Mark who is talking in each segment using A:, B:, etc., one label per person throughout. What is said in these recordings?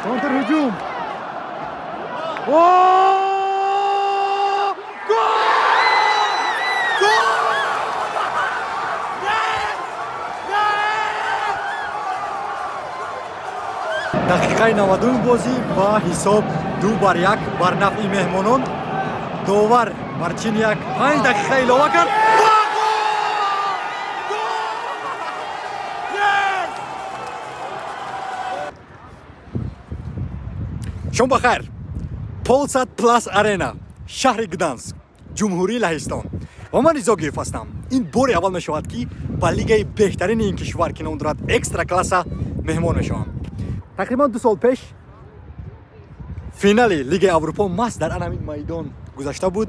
A: Контрҳуҷум. О! Гол! Гол! Yes! Yes! Дақиқаи 90 бозӣ ва ҳисоб 2-1 бар нафъи меҳмонон. Довар Марчиняк 5 дақиқа илова кард ва гол! Гол! Yes! Шом ба хайр. Полсат Плас Арена, шаҳри Гданск, Ҷумҳурии Лаҳистон, ва ман Ризогиев ҳастам. Ин бори аввал мешавад, ки ба лигаи беҳтарини ин кишвар, ки ном дорад Экстра Класа, меҳмон мешавам. Тақрибан 2 сол пеш финали Лигаи Аврупо маҳз дар ан ҳамин майдон гузашта буд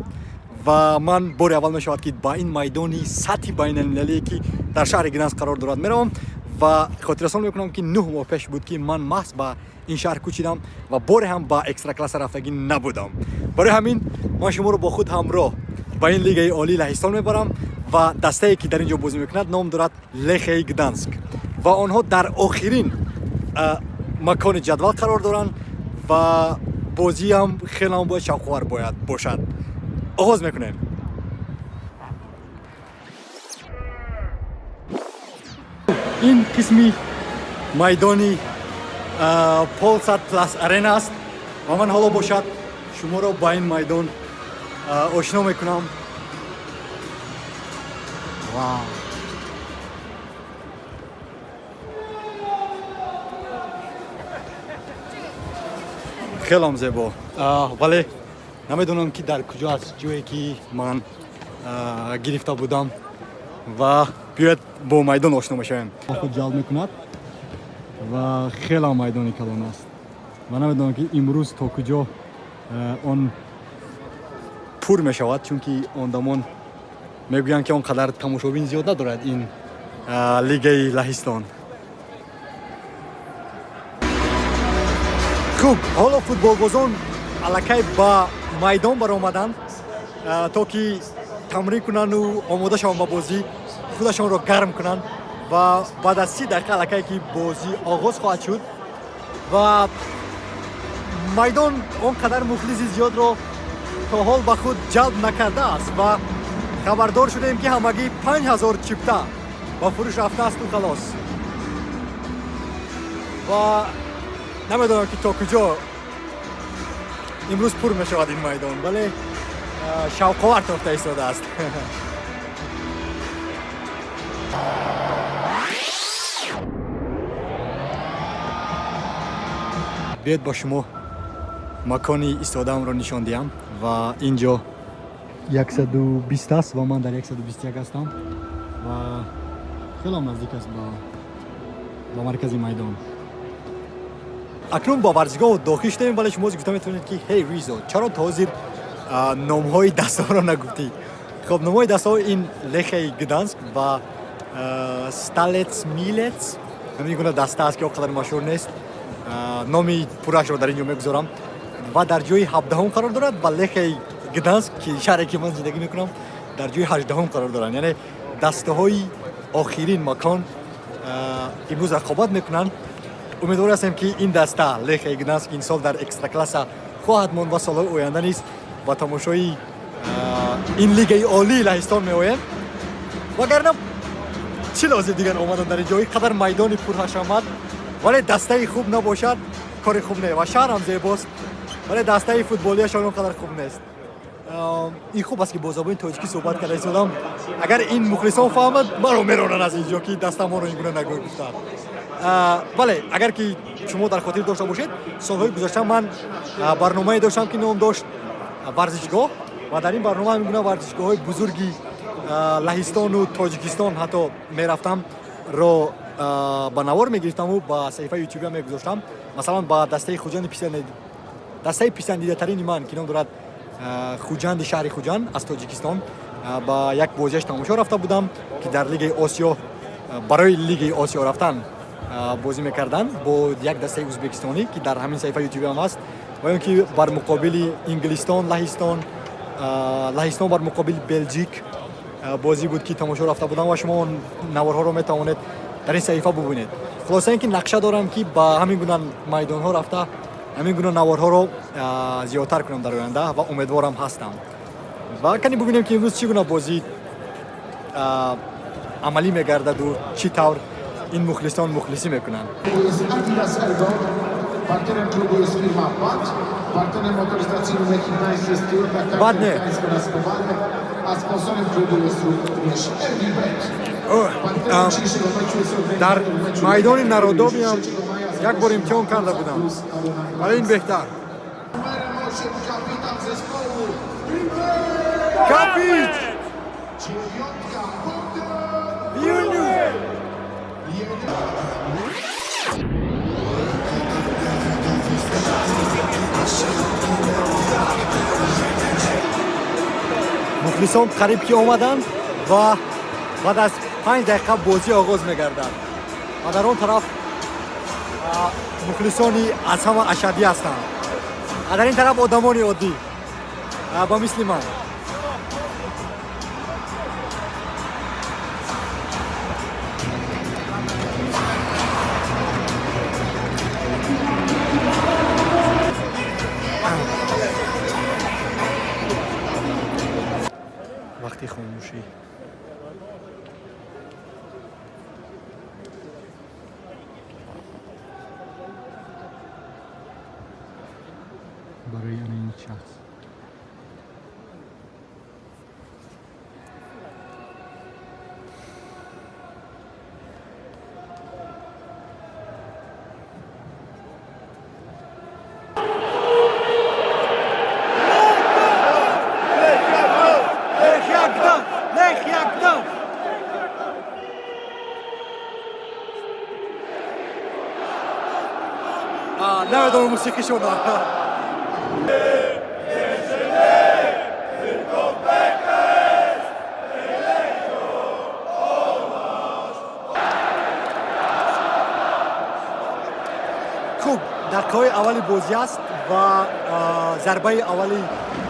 A: ва ман бори аввал мешавад, ки ба ин майдони сатҳи байналмилалие, ки дар шаҳри Гданск қарор дорад, меравам. Ва хотиррасон мекунам, ки 9 моҳ пеш буд, ки ман маҳз ба ин шаҳр кӯчидам ва боре ҳам ба Экстра Класа рафтагӣ набудам. Барои ҳамин ман шуморо бо худ ҳамроҳ ба ин лигаи олии Лаҳистон мебарам. Ва дастае, ки дар ин ҷо бозӣ мекунад, ном дорад Лехей Гданск ва онҳо дар охирин макони ҷадвал қарор доранд ва бозиам хелам бояд шавқовар бояд бошад. Оғоз мекунем. Ин қисми майдони Полсат Плас Арена аст ва ман ҳоло бошад шуморо ба ин майдон ошно мекунам. Вау! Хелам зебо, вале намедонам, ки дар куҷо аст ҷое, ки ман гирифта будам. Ва биёяд, бо майдон ошно мешавем. Худ ҷалб мекунад ва хелам майдони калон аст ва намедонам, ки имрӯз то куҷо он пур мешавад, чунки он дамон мегӯянд, ки он қадар тамошобин зиёд надорад ин лигаи Лаҳистон. Хуб, ҳоло футболбозон аллакай ба майдон баромаданд, то ки тамрин кунанду омода шаванд ба бозӣ, худашонро гарм кунанд. Ва баъд аз 30 дақиқа аллакай ки бозӣ оғоз хоҳад шуд. Ва майдон он қадар мухлиси зиёдро то ҳол ба худ ҷалб накардааст ва хабардор шудем, ки ҳамагӣ 5000 чипта ба фурӯш рафтаасту халос. Ва намедонам, ки то куҷо имрӯз пур мешавад ин майдон, вале шавқовар тофта истодааст. Биёед, ба шумо макони истодаамро нишон диҳам. Ва ин ҷо 120 аст ва ман дар 121 ҳастам ва хелам наздик аст ба маркази майдон. Акнун ба варзишгоҳ дохил шудем, вале шумо гуфта метавонед, ки ҳей, Ризо, чаро то ҳозир номҳои дастаҳоро нагуфтӣ? Хоб, номҳои дастаҳо ин Лехей Гданск ва Сталец Милец, ҳамин гуна даста аст, ки он қадар машҳур нест. Номи пуррашро дар ин ҷо мегузорам. Ва дар ҷои 17-ум қарор дорад ва Лехей Гданск, ки шаҳре, ки ман зиндагӣ мекунам, дар ҷои 18-ум қарор доранд. Яъне дастаҳои охирин макон имрӯз рақобат мекунанд. Умедвор ҳастем, ки ин даста Лехей Гданск ин сол дар Экстракласса хоҳад монд ва солҳои оянда низ ба тамошои ин лигаи олии Лаҳистон меоем. Вагарна чӣ лозим дигар омадан дар ин ҷо, ин қадар майдони пурҳашамат, вале дастаи хуб набошад, кори хуб не. Ва шаҳрам зебост, вале дастаи футболиашон он қадар хуб нест. Ин хуб аст, ки бо забони тоҷикӣ суҳбат карда истодам. Агар ин мухлисон фаҳмад, маро меронанд аз ин ҷо, ки дастамонро ин гуна нагӯ гуфтанд. Бале, агар ки шумо дар хотир дошта бошед, солҳои гузашта ман барномае доштам, ки ном дошт «Варзишгоҳ». Ва дар ин барнома ҳамин гуна варзишгоҳҳои бузурги Лаҳистону Тоҷикистон ҳатто мерафтам ро ба навор мегирифтаму ба саҳифаи ютубиам мегузоштам. Масалан, ба дастаи Хуҷанди, дастаи писандидатарини ман, ки ном дорад Хуҷанди шаҳри Хуҷанд аз Тоҷикистон, ба як бозиаш тамошо рафта будам, ки дар Лигаи Осиё, барои Лигаи Осиё рафтан бозӣ мекарданд бо як дастаи узбекистонӣ, ки дар ҳамин саҳифаи ютубиам ҳаст. Ва ё ки бар муқобили Инглистон Лаҳистон, Лаҳистон бар муқобили Белҷик бозӣ буд, ки тамошо рафта будам. Ва шумо он наворҳоро метавонед дар ин саҳифа бубинед. Хулоса, ин ки нақша дорам, ки ба ҳамин гуна майдонҳо рафта. Ҳамин гуна наворҳоро зиёдтар кунам дар оянда ва умедворам ҳастам. Ва кани бубинем, ки имрӯз чӣ гуна бозӣ амалӣ мегардаду чӣ тавр ин мухлисон мухлисӣ мекунанд.
B: Jest Adidas Ergo, partnerem klubu jest firma BAT, partnerem motoryzacyjnym Lechii Gdańsk jest Toyota
A: BAT nie.
B: Kartel Gdańsk oraz Kowalek, a sponsorem klubu jest również RBBet. Partnerem dzisiejszego meczu jest
A: Дар
B: organizator meczu
A: майдони
B: Lechia,
A: Народовиам
B: który już 3 maja
A: як бор
B: zaprosił
A: имтиҳон
B: na
A: карда будам,
B: Plus Arena
A: вале ин беҳтар.
B: Numerem 8 kapitan zespołu
A: Капич.
B: Dziewiątka Bogdan
A: Вилнюс.
B: Jeden.
A: Мухлисон қариб ки омаданд ва баъд аз 5 дақиқа бозӣ оғоз мегардад ва дар он тараф мухлисони аз ҳама ашаддӣ ҳастанд ва дар ин тараф одамони оддӣ ба мисли ман. Вақти хомӯшӣ. Барои ана ин шахс. Lechia Gdańsk! Lechia Gdańsk! Намедонам мусиқишона. Хуб, дақиқаҳои аввали бозӣ аст ва зарбаи аввали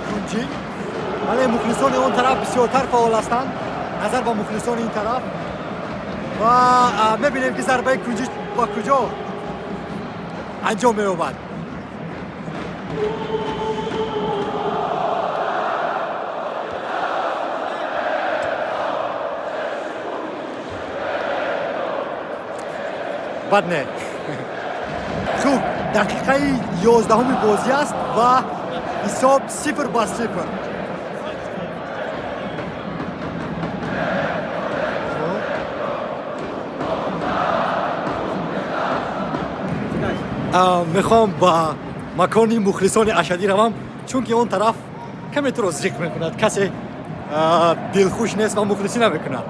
A: кунҷӣ, вале мухлисони он тараф бисёртар фаъол ҳастанд назар ба мухлисони ин тараф ва мебинем, ки зарбаи кунҷӣ ба куҷо анҷом меёбад. Бад не. Хуб, дақиқаи 11-уми бозӣ аст ва ҳисоб 0-0. Хуб. Мехоҳам ба макони мухлисони ашадӣ равам, чунки он тараф каме туро зиқ мекунад, касе дилхуш нест ва мухлисӣ намекунад.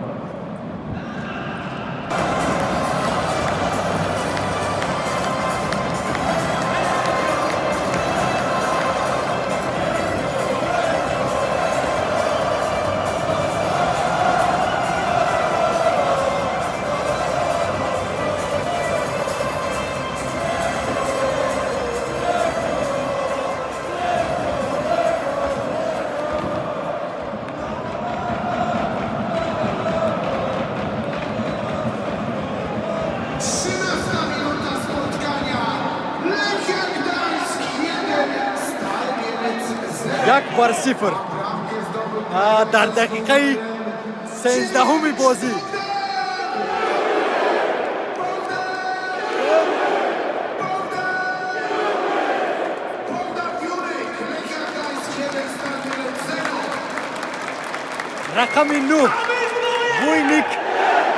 B: 13. Minuta spotkania. Lechia Gdańsk 1, Stal Mielec 0.
A: 1-0.
B: Bramkę zdobył
A: Дар дақиқаи 13-уми бозӣ.
B: Bogdan Juryk. Lechia Gdańsk 1, Stal Mielec 0.
A: Рақами 9 Вуйник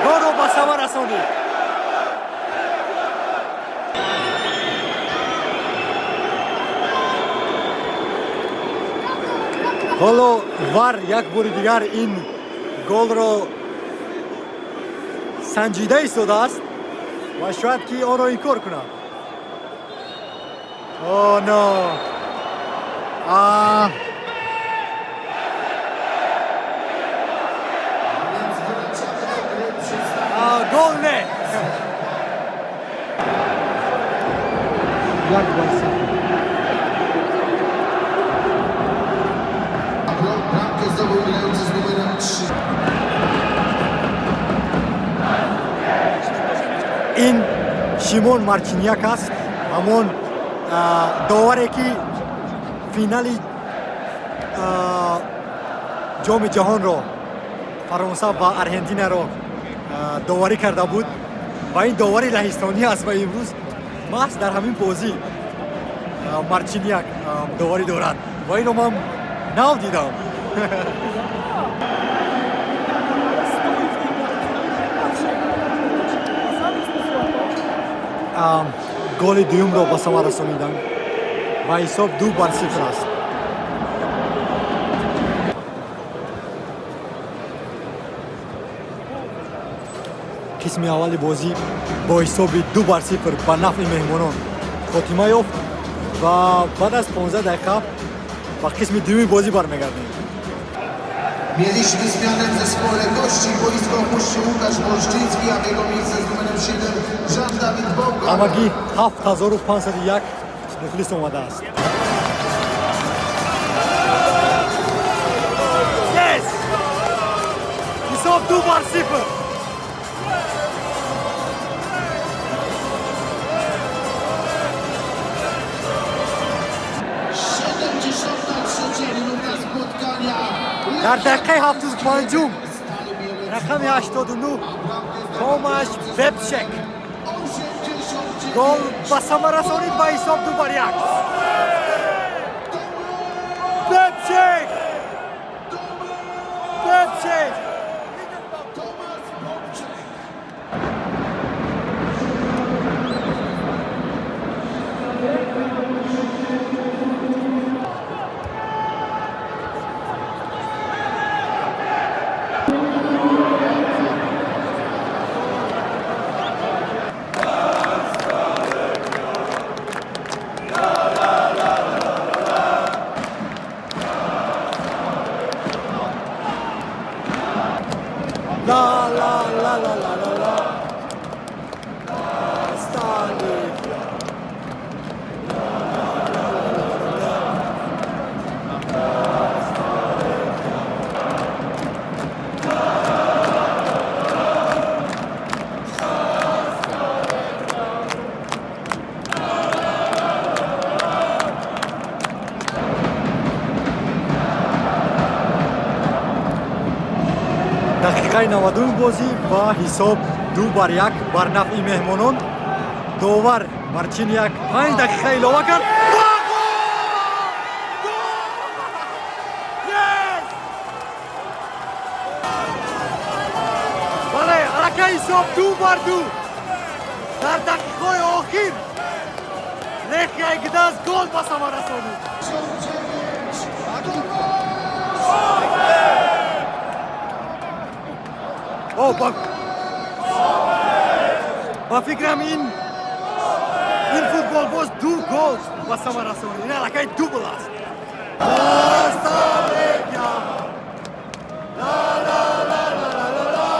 A: голро ба самар расонид. Ҳоло ВАР як бори дигар ин голро санҷида истодааст ва шояд ки онро инкор кунад. О, но а
B: Więc wracamy do gry przy
A: А, гол не. 1-0.
B: Bramkę zdobył grający z numerem 3.
A: Ин Шимон Марчиняк аст, ҳамон Доваре, ки финали Ҷоми Ҷаҳонро, Фаронса ва Аргентинаро доварӣ карда буд, ва ин довари лаҳистонӣ аст ва имрӯз маҳз дар ҳамин бозӣ Марчиняк доварӣ дорад ва инро ман нав дидам.
C: Stoi w tej bramce i nie patrzy. Sam jest złapał.
A: Голи дуюмро ба самар расониданд ва ҳисоб 2-0 аст. Қисми аввали бозӣ бо ҳисоби 2-0 ба нафъи меҳмонон хотима ёфт ва баъд аз 15 дақиқа ба қисми дуюми бозӣ бармегардем.
B: Mieliśmy zmianę w zespole gości. Boisko opuścił Łukasz Wolszczyński, a w jego miejsce z numerem 7 Jean-David Boga.
A: Ҳамагӣ 7501 мухлис омадааст. Yes! Ҳисоб 2-0.
B: 73. minuta spotkania.
A: Дар дақиқаи 75-ум рақами 89 Томаш Бепшек гол ба самар расонид ва ҳисоб 2-1. Бепшек! Бепшек!
B: Tomasz Bobczek.
A: Ла ла ла ла ла ла ла. Сталин. Дақиқаи 90-уми бозӣ ва ҳисоб 2-1 бар нафъи меҳмонон. Довар Марчиняк 5 дақиқа илова кард ва гол! Гол! Yes! Бале, аллакай ҳисоб 2-2. Дар дақиқаҳои охир Лехия Гданс гол ба самар расонид. О, ба фикрам, ин футболбоз ду гол ба самар расонид. Ин аллакай дубл аст. Легия! Ла ла ла ла ла ла ла.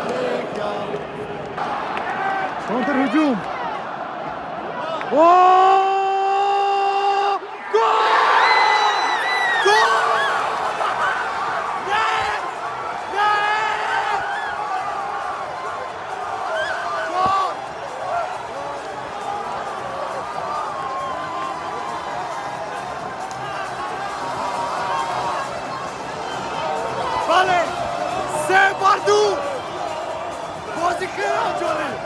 A: Легия! Контрҳуҷум! О! Гол! Гол! Yes! Yes! Гол! Бале, 3-2. Бозӣ хеле ҷолиб.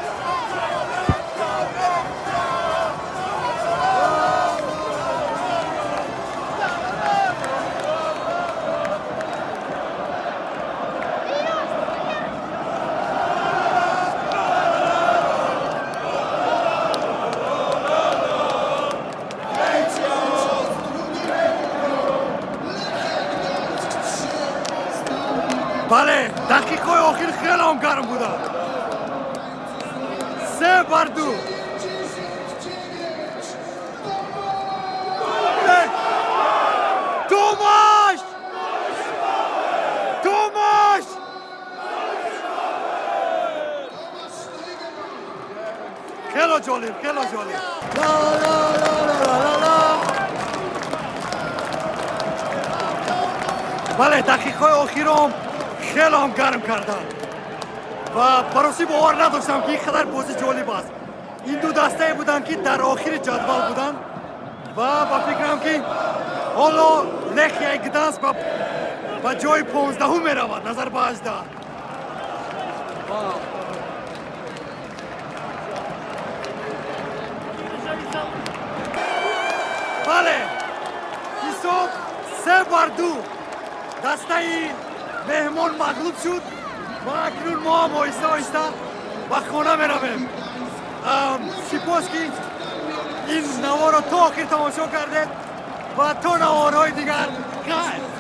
A: Бале, дақиқаҳои охир хеле ҳам гарм буданд. 3-2. Томаш! Томаш! Хело ҷолиб, хело ҷолиб. Ла ла ла ла ла ла ла. Бале, дақиқаҳои охиром хеле ҳам гарм карданд ва ба ростӣ бовар надоштам, ки ин қадар бозӣ ҷолиб аст. Ин ду дастае буданд, ки дар охири ҷадвал буданд, ва ба фикрам, ки ҳоло Лехияи Гданск ба ҷои 15-ум меравад назар ба 18.
C: Вау!
A: Бале, ҳисоб 3-2, дастаи меҳмон мағлуб шуд ва акнун мо ҳам оҳиста оҳиста ба хона меравем. Сипос, ки ин наворро то охир тамошо кардед, ва то наворҳои дигар хайр.